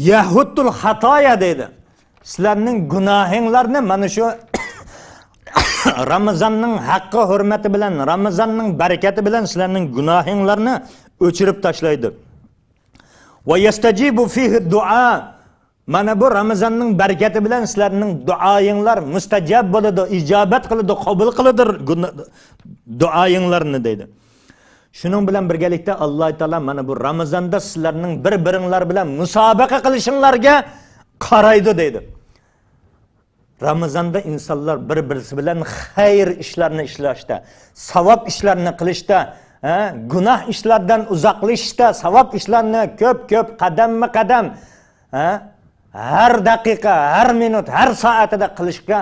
يەھۇتتۇل خاتايا دەيدۇ. سىلەرنىڭ گۇناھىڭلارنى مانا شۇ رامىزاننىڭ ھەققى ھۆرمىتى بىلەن، رامىزاننىڭ بەرىكىتى بىلەن سىلەرنىڭ گۇناھىڭلارنى ئۆچۈرۈپ تاشلايدۇ. ۋە يەستەجىبۇ فىھى دۇئا. مانا بۇ رامىزاننىڭ بەرىكىتى بىلەن سىلەرنىڭ دۇئايىڭلار مۇستەجاب بولىدۇ، ئىجابەت قىلىدۇ، قوبۇل قىلىدۇ گۇنا-، دۇئايىڭلارنى دەيدۇ. شۇنىڭ بىلەن بىرگىلىكتە ئاللاھ تائالا مانا بۇ رامىزاندا سىلەرنىڭ بىر-بىرىڭلار بىلەن مۇسابىقە قىلىشىڭلارغا قارايدۇ دەيدۇ. رامىزاندا ئىنسانلار بىر-بىرسى بىلەن خەير ئىشلارنى ئىشلەشتە، ساۋاب ئىشلارنى قىلىشتا، ھە، گۇناھ ئىشلاردىن ئۇزاقلىشىشتا، ساۋاب ئىشلارنى كۆپ-كۆپ، قەدەممۇ قەدەم، ھە، ھەر دەقىقە، ھەر مىنۇت، ھەر سائەتىدە قىلىشقا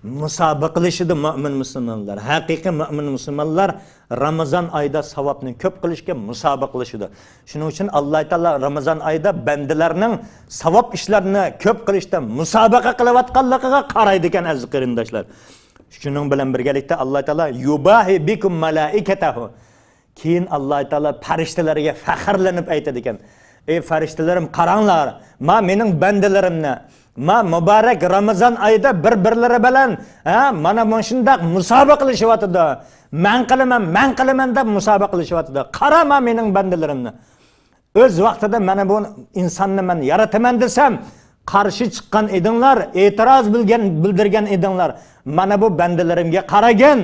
مۇسابىقىلىشىدۇ مۆمىن مۇسۇلمانلار. ھەقىقىي مۆمىن مۇسۇلمانلار رامىزان ئايدا ساۋابنى كۆپ قىلىشقا مۇسابىقىلىشىدۇ. شۇنىڭ ئۈچۈن ئاللاھ تائالا رامىزان ئايدا بەندىلەرنىڭ ساۋاب ئىشلارنى كۆپ قىلىشتا مۇسابىقە قىلىۋاتقانلىقىغا قارايدىكەن، ئەزىز قېرىنداشلار. شۇنىڭ بىلەن بىرگىلىكتە ئاللاھ تائالا يۇباھى بىكۇم مالائىكەتەھۇ. كېيىن ئاللاھ تائالا پەرىشتىلەرگە پەخىرلىنىپ ئېيتىدىكەن، ئەي پەرىشتىلىرىم، قاراڭلار، ما مېنىڭ بەندىلىرىمنى، ما مۇبارەك رامىزان ئايىدا بىر-بىرلىرى بىلەن، ھە، مانا مۇشۇنداق مۇسابىقىلىشىۋاتىدۇ. مەن قىلىمەن، مەن قىلىمەن دەپ مۇسابىقىلىشىۋاتىدۇ. قارا ما مېنىڭ بەندىلىرىمنى. ئۆز ۋاقتىدا مانا بۇ ئىنساننى مەن يارىتىمەن دېسەم، قارشى چىققان ئىدىڭلار، ئېتىراز بىلگەن، بىلدۈرگەن ئىدىڭلار. مانا بۇ بەندىلىرىمگە قاراگىن.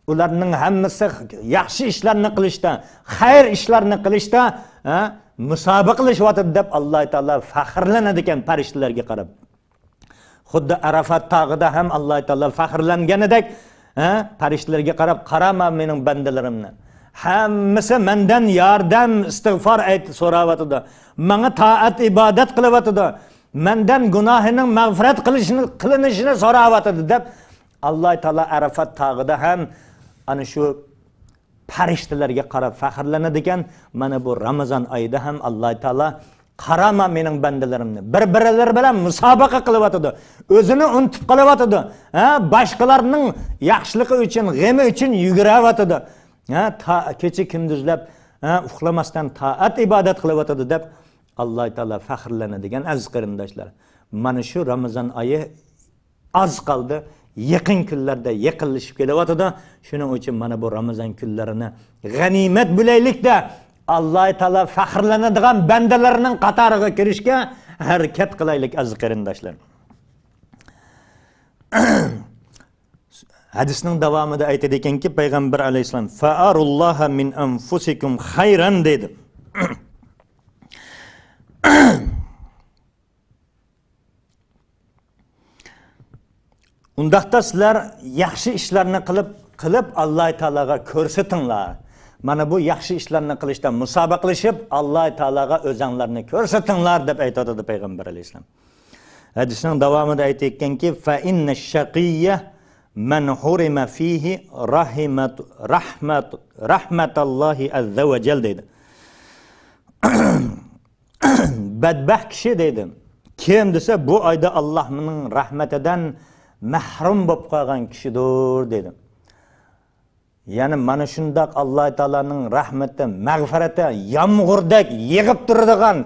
ئۇلارنىڭ ھەممىسى ياخشى ئىشلارنى قىلىشتا، خەير ئىشلارنى قىلىشتا، ھە، مۇسابىقىلىشىۋاتىدۇ دەپ ئاللاھ تائالا پەخىرلىنىدىكەن پەرىشتىلەرگە قاراپ. خۇددى ئەرەفات تاغىدا ھەم ئاللاھ تائالا پەخىرلەنگىنىدەك، ھە، پەرىشتىلەرگە قاراپ، قارا ما مېنىڭ بەندىلىرىمنى. ھەممىسى مەندىن ياردەم، ئىستىغفار ئېيت-، سوراۋاتىدۇ. ماڭا تائەت، ئىبادەت قىلىۋاتىدۇ. مەندىن گۇناھىنىڭ مەغپىرەت قىلىشىنى، قىلىنىشىنى سوراۋاتىدۇ دەپ، ئاللاھ تائالا ئەرەفات تاغىدا ھەم ئانا شۇ پەرىشتىلەرگە قاراپ پەخىرلىنىدىكەن. مانا بۇ رامىزان ئايىدا ھەم ئاللاھ تائالا قارا ما مېنىڭ بەندىلىرىمنى، بىر-بىرلىرى بىلەن مۇسابىقە قىلىۋاتىدۇ. ئۆزىنى ئۇنتۇپ قېلىۋاتىدۇ. ھە، باشقىلارنىڭ ياخشىلىقى ئۈچۈن، غېمى ئۈچۈن يۈگۈرۈۋاتىدۇ. ھە، تا-، كېچە كۈندۈزلەپ، ھە، ئۇخلىماستىن تائەت ئىبادەت قىلىۋاتىدۇ دەپ ئاللاھ تائالا پەخىرلىنىدىكەن، ئەزىز قېرىنداشلار. مانا شۇ رامىزان ئايى ئاز قالدى. يېقىن كۈنلەردە يېقىنلىشىپ كېلىۋاتىدۇ. شۇنىڭ ئۈچۈن مانا بۇ رامىزان كۈنلىرىنى غەنىيمەت بىلەيلىك-دە، ئاللاھ تائالا پەخىرلىنىدىغان بەندىلەرنىڭ قاتارىغا كىرىشكە ھەرىكەت قىلايلىك، ئەزىز قېرىنداشلار. ھەدىسنىڭ داۋامىدا ئېيتىدىكەنكى، پەيغەمبەر ئەلەيھىسسالام، فَأَرُوا اللَّهَ مِنْ أَنْفُسِكُمْ خَيْرًا دەيدۇ. ئۇنداقتا سىلەر ياخشى ئىشلارنى قىلىپ، قىلىپ ئاللاھ تائالاغا كۆرسىتىڭلار. مانا بۇ ياخشى ئىشلارنى قىلىشتا مۇسابىقىلىشىپ، ئاللاھ تائالاغا ئۆزەڭلارنى كۆرسىتىڭلار دەپ ئېيتىۋاتىدۇ پەيغەمبەر ئەلەيھىسسالام. ھەدىسنىڭ داۋامىدا ئېيتىدىكەنكى، فَإِنَّ الشَّقِيَّ مَنْ حُرِمَ فِيهِ رَحِمَةُ، رَحْمَةُ، رَحْمَةَ اللَّهِ عَزَّ وَجَلَّ دەيدۇ. بەدبەخت كىشى دەيدۇ. كىم دېسە، بۇ ئايدا ئاللاھنىڭ رەھمىتىدىن مەھرۇم بولۇپ قالغان كىشىدۇر دەيدۇ. يەنى مانا شۇنداق ئاللاھ تائالانىڭ رەھمىتى، مەغپىرىتى يامغۇردەك يېغىپ تۇرىدىغان،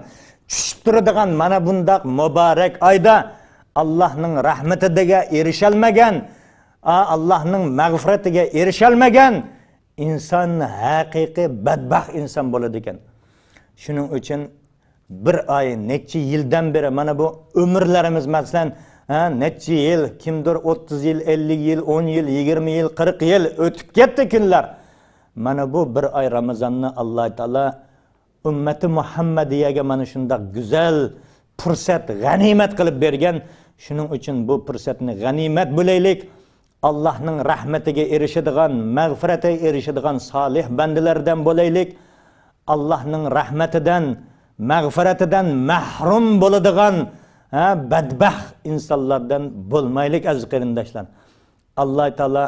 چۈشۈپ تۇرىدىغان مانا بۇنداق مۇبارەك ئايدا ئاللاھنىڭ رەھمىتىگە ئېرىشەلمىگەن، ئا، ئاللاھنىڭ مەغپىرىتىگە ئېرىشەلمىگەن ئىنسان ھەقىقىي بەدبەخت ئىنسان بولىدىكەن. شۇنىڭ ئۈچۈن بىر ئاي، نەچچە يىلدىن بېرى، مانا بۇ ئۆمۈرلىرىمىز، مەسىلەن، ھە، نەچچە يىل، كىمدۇر ئوتتۇز يىل، ئەللىك يىل، ئون يىل، يىگىرمە يىل، قىرىق يىل ئۆتۈپ كەتتى كۈنلەر. مانا بۇ بىر ئاي رامىزاننى ئاللاھ تائالا ئۈممىتى مۇھەممەدىيەگە مانا شۇنداق گۈزەل پۇرسەت، غەنىيمەت قىلىپ بەرگەن. شۇنىڭ ئۈچۈن بۇ پۇرسەتنى غەنىيمەت بىلەيلىك. ئاللاھنىڭ رەھمىتىگە ئېرىشىدىغان، مەغپىرەتىگە ئېرىشىدىغان سالىھ بەندىلەردىن بولايلىك. ئاللاھنىڭ رەھمىتىدىن، مەغپىرەتىدىن مەھرۇم بولىدىغان، ھە، بەدبەخت ئىنسانلاردىن بولمايلىك، ئەزىز قېرىنداشلار. ئاللاھ تائالا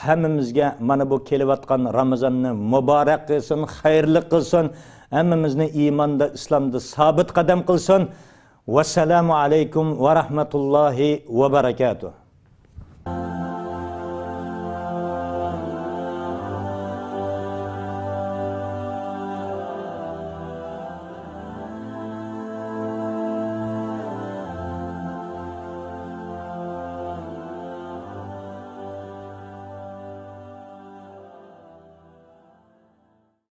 ھەممىمىزگە مانا بۇ كېلىۋاتقان رامىزاننى مۇبارەك قىلسۇن، خەيرلىك قىلسۇن، ھەممىمىزنى ئىماندا، ئىسلامدا سابىت قەدەم قىلسۇن. ۋەسسالامۇ ئەلەيكۇم ۋە رەھمەتۇللاھى ۋە بەرەكاتۇھ.